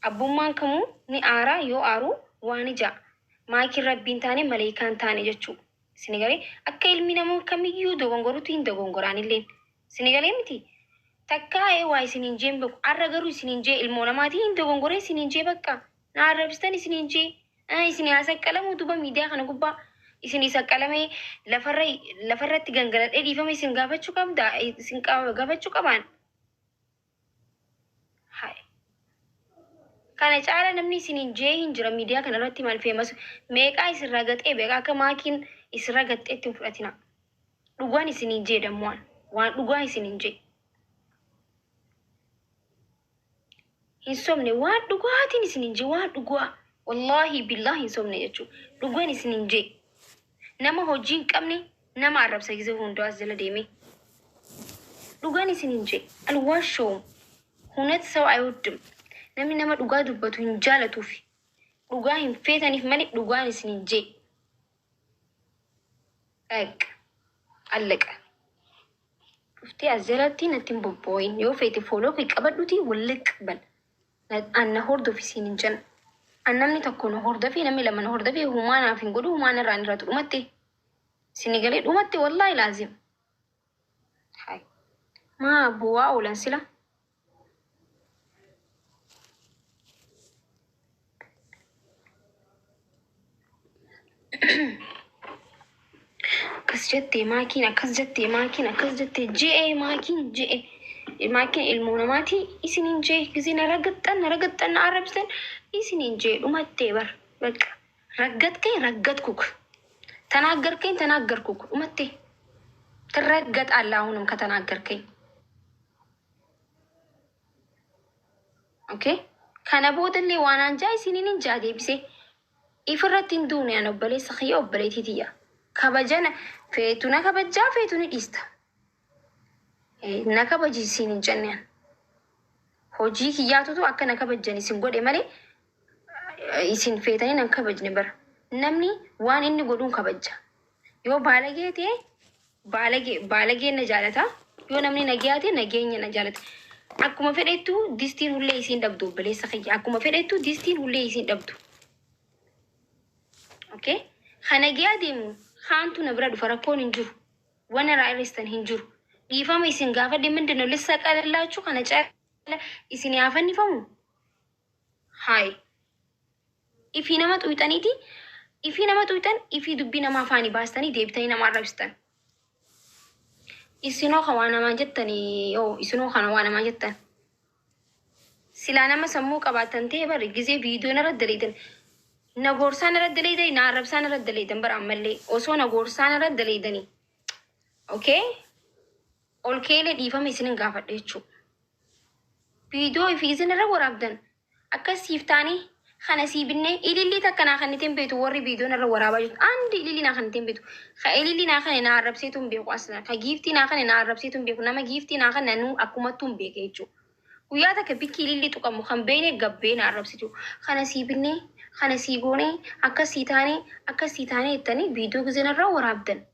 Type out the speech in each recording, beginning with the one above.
Abbummaan kamuu ni aara yoo aaru waa ni ja'a. Maakiin Rabbiin taane maleeykaan taane jechuu. Isini galee? Akka ilmi namoo kamiyyuu dogongorutti hin dogongora anilleen. Isini galee miti? Takkaa ee waa isiniin jee hin beeku. Arra garuu isiniin jee ilmoo namaatii hin dogongoree isiniin jee bakka. Na arrabsitan isiniin jee. Eh, isinii haa saqqalamuu duba miidiyaa kana gubbaa. Isinii saqqalamee lafarra lafarratti gangaladhee dhiifama isin gaafachuu qabda isin gaafachuu qabaan. Hai. Kana caala namni isiniin jee hin jira miidiyaa kana irratti maal feemas meeqaa isin ragaxee beekaa akka maakiin isin ragaxxeetti hin fudhatina. Dhugaan isiniin jee dammu'aan waan dhugaa isiniin jee. Hin sobne waan dhugaatiin isiniin jee waan dhugaa wallaahi billaahi hin sobne jechuudha. Dhugaan isiniin jee. Nama hojii hin qabne nama arrabsa gizee hundaa as jala deemee. Dhugaan isiniin jee alwaashshowum hunat saw ayiwoddim namni nama dhugaa dubbatu hin jaalatuufi dhugaa hin feetaniif malee dhugaan isiniin jee. Dhaq allaqa. Dhuftee as jalatti natti hin bobboo'in yoo feete follow kee qabadhutii walliq bal. An na hordofi siin hin jenne. An namni tokko na hordofee namni lama na hordofee humaa naaf hin godhu humaa narraa hin hir'atu dhumatte. Sini galee dhumatte wallaahi laazim. Hay. Maa bu'aa oolan sila. Akkas jettee maakiin akkas jettee maakiin akkas jettee je'ee maakiin je'e maakiin ilmoo namaati isiniin je'e gisee na ragaxxan na ragaxxan na arrabsitan isiniin je'e dhumattee bar bakka raggatkee raggatkuk ተናገርከኝ ተናገርኩክ dhumatte ትረገጣለህ አሁንም ከተናገርከኝ Okay. Kana boodallee waan aan jaa isiniin hin jaa deebisee. Ifirratti hin duune an obboleessa kiyya obboleettii tiyya. Kabajana feetu na kabajjaa feetu ni dhiista. Eh, Na kabaji isiin hin jenne an. Hojii kiyyaatutu akka na kabajjan isin godhe malee eh, isin feetanii nan kabajne bara. Namni waan inni godhuun kabajja. Yoo baalagee ta'e baalagee baalageen na jaalata. Yoo namni nagiyaa ta'e nageenya na jaalata. Akkuma fedhettu distiin hullee isiin dhabdu obboleessa kiyya. Akkuma fedhettu distiin hullee isiin dhabdu. Okay? Ka nagiyaa deemu haantu na bira dhufa rakkoon hin jiru. Wana irraa hir'istan hin jiru. Dhiifama isin gaafadhe mindinno lissa qalallaachu kana caala isin haa fannifamu? Haay. Ifii nama xuyxaniiti ifii nama xuyxan ifii dubbii nama afaanii baastanii deebitanii nama arrabsitan. Isinoo ka waa namaan jettanii yoo isinoo kana waa namaan jettan. Silaa nama sammuu qabaattan ta'e bari gizee viidiyoo narra daleeydan na gorsaa narra daleeydanii na arrabsaa narra daleeydan bara ammallee osoo na gorsaa narra daleeydanii. Okay? Ol keelee dhiifama isinin gaafadha jechuudha. Viidiyoo ifii isin irra waraabdan akkas siif taanee kana sii binnee ilillii takka naa kannite hin beektu warri viidiyoo narra waraabaa jirtu andi ilillii naa kannite hin beektu ka ilillii naa kanne naa arrabseetu hin beeku asna ka giiftii naa kanne naa arrabseetu hin beeku nama giiftii naa kanne anuu akkumattuu hin beeke jechuudha. Guyyaa takka bikki ilillii tuqamu kan beekne gabbee na arrabsitu kana sii binnee kana sii goonee akkas sii taanee akkas sii taanee jettanii viidiyoo gizee narra waraabdan.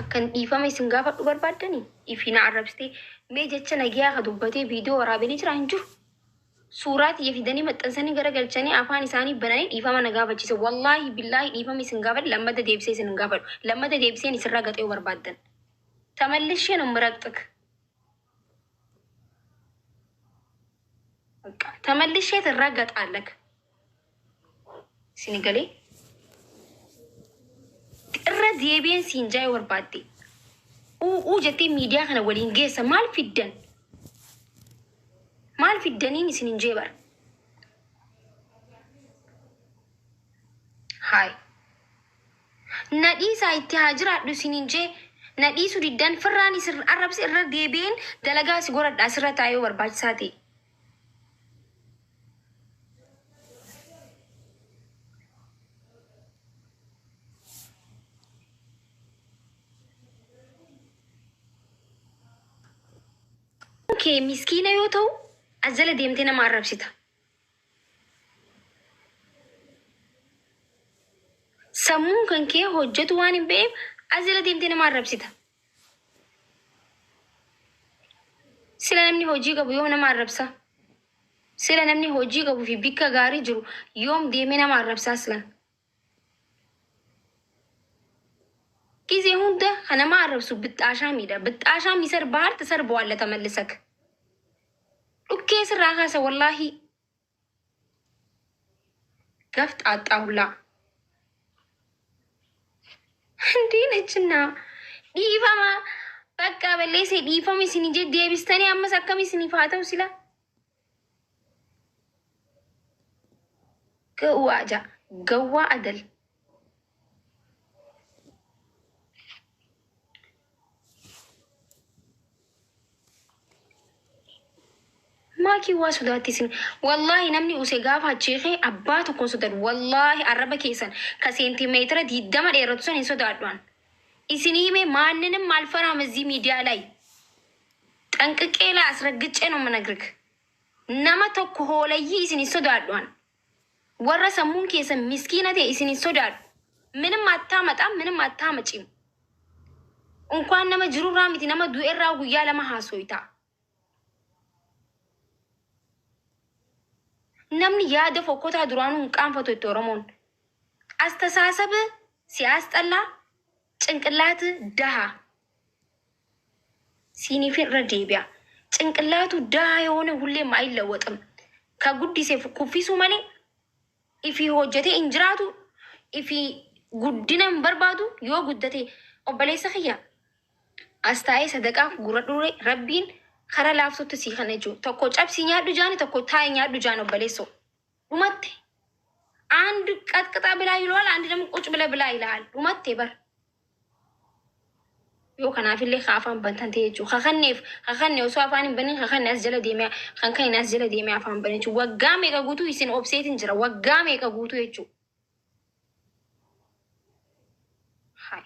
Akkan dhiifama isin gaafadhu barbaaddanii? Ifii na arrabsitee mee jecha nagiyaa ka dubbatee viidiyoo waraabee ni jiraa hin jiru. Suuraa tiyya fidanii maxxansanii garagalchanii afaan isaanii bananii dhiifama na gaafachiise. Wallaahi billaahi dhiifama isin gaafadhe lammata deebisee isin hin gaafadhu. Lammata deebiseen isin ragaxa yoo barbaaddan. Tamallishee ነው የምረግጥክ። በቃ ተመልሼ ትረገጣለክ። Isin galee irra deebi'een siin jaa'ee barbaadde. Uu jettee miidiyaa kana waliin geessa maal fiddan? Maal fiddaniin isin hin jee bara. Haay. Na dhiisaa itti haa jiraadhu isin hin jee. Na dhiisu diddan firraan isin arrabsi irra deebi'een dalagaa si godhadha asirra taa'ee yoo barbaachisaa ta'e. Kee miskiina yoo ta'u as jala deemtee nama arrabsita. Sammuun kan kee hojjetu waan hin be'eef as jala deemtee nama arrabsita. Sila namni hojii qabu yoo nama arrabsa. Sila namni hojii qabuu fi bikka gaarii jiru yoom deemee nama arrabsaa sila? Gizee hunda kan nama arrabsu bixxaashaamiidha. Bixxaashaam ይሰርብሃል፣ ትሰርበዋለህ ተመልሰክ። Dhukkee sirraa kaasa wallaahi. Gafxaaxxaa hullaa. እንዲህ ነችና dhiifama bakka balleessee dhiifama isin jedhe deebistanii ammas akkam isiniif haa ta'u sila? Gawwaa ja'a. Gawwaa adal. Maakii waa sodaatti isin. Wallaahi namni use gaafa achiikee abbaa tokkoon sodaadhu. Wallaahi arraba keessan ka seentimeetira 20 dheeratu san hin sodaadhu an. Isin hime ማንንም አልፈራም እዚህ ሚዲያ ላይ ጠንቅቄ ላይ አስረግጬ ነው የምነግርህ። Nama tokko hoolayyii isin hin sodaadhu an. Warra sammuun keessan miskiina ta'e isin hin sodaadhu. ምንም አታመጣም፣ ምንም አታመጪም። እንኳን nama jirurraa miti nama du'erraa guyyaa lama haasoyta. Namni yaada fokkotaa duraanuu hin qaanfatu itti Oromoon. አስተሳሰብ ሲያስጠላ ጭንቅላት ድሃ ሲኒፊን irra deebi'a. ጭንቅላቱ ድሃ የሆነ ሁሌም አይለወጥም። Ka guddise kuffisuu malee ifii hojjetee hin jiraatu, ifii guddina hin barbaadu. Yoo guddate obboleessa kiyya as taa'ee sadaqaa gurra rabbiin kara laaftutti sii kana jechuudha. Tokko cabsii nyaadhu jaani, tokko taa'ee nyaadhu jaan obboleessoo. Dhumatte. አንድ ቀጥቅጣ ብላ ይለዋል፣ አንድ ደግሞ ቁጭ ብለ ብላ ይልሃል። Dhumatte bar. Yoo kanaafillee ka afaan bantan ta'e jechuudha. Kakanneef kakanne osoo afaan hin banin kakanne as jala deemee kan kan as jala deemee afaan banin jechuudha. Waggaa meeqa guutuu isin obseetin jira. Waggaa meeqa guutuu jechuudha. Hai.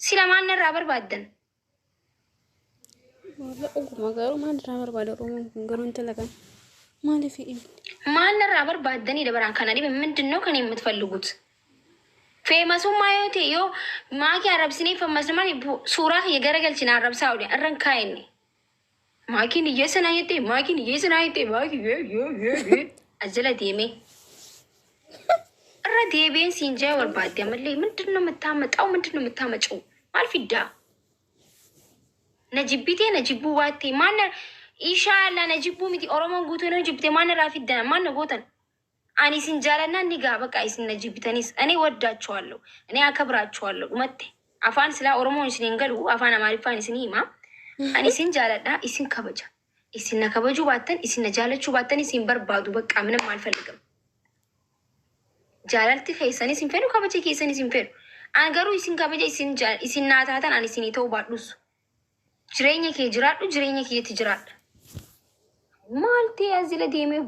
Sila maan narraa barbaaddan? Warra dhuguma garuu maal irraa barbaada Oromoon kun garuu intala kana maaliif Maal narraa barbaaddanii dabaraan kana dhibe ምንድን ነው ከኔ የምትፈልጉት? Feemasummaa yoo ta'e yoo maakii arrabsinee feemasummaan suuraa kiyya garagalchina arrabsaa oole irran kaa'inne. Maakiin hiyyeessa naa jettee, maakiin hiyyeessa naa jettee, maakii yee yee yee yee as jala deemee. Irra deebiin siin jee barbaadde ammallee ምንድን ነው የምታመጣው? ምንድን ነው የምታመጪው? Maal fiddaa? Na jibbitee na jibbuu baattee maal inshallah na jibbuu miti Oromoon guutuu na jibbitee maal narraa fiddan maal na gootan? Ani isin jaalannaan ni gaa በቃ isin na jibbitanis እኔ ወዳችኋለሁ፣ እኔ አከብራችኋለሁ። Dhumatte afaan silaa Oromoon isin hin galu afaan Amaariffaan isin hima. Ani isin jaaladha, isin kabaja. Isin na kabajuu baattan, isin na jaalachuu baattan isin barbaadu በቃ ምንም አልፈልግም። Jaalalti keessanis hin fedhu, kabaja keessanis hin fedhu. An garuu isin kabaja isin isin naa taatan ani isinii ta'uu baadhus. Jireenya kee jiraadhu, jireenya kiyyatti jiraadha. Maal ta'e as jala deemee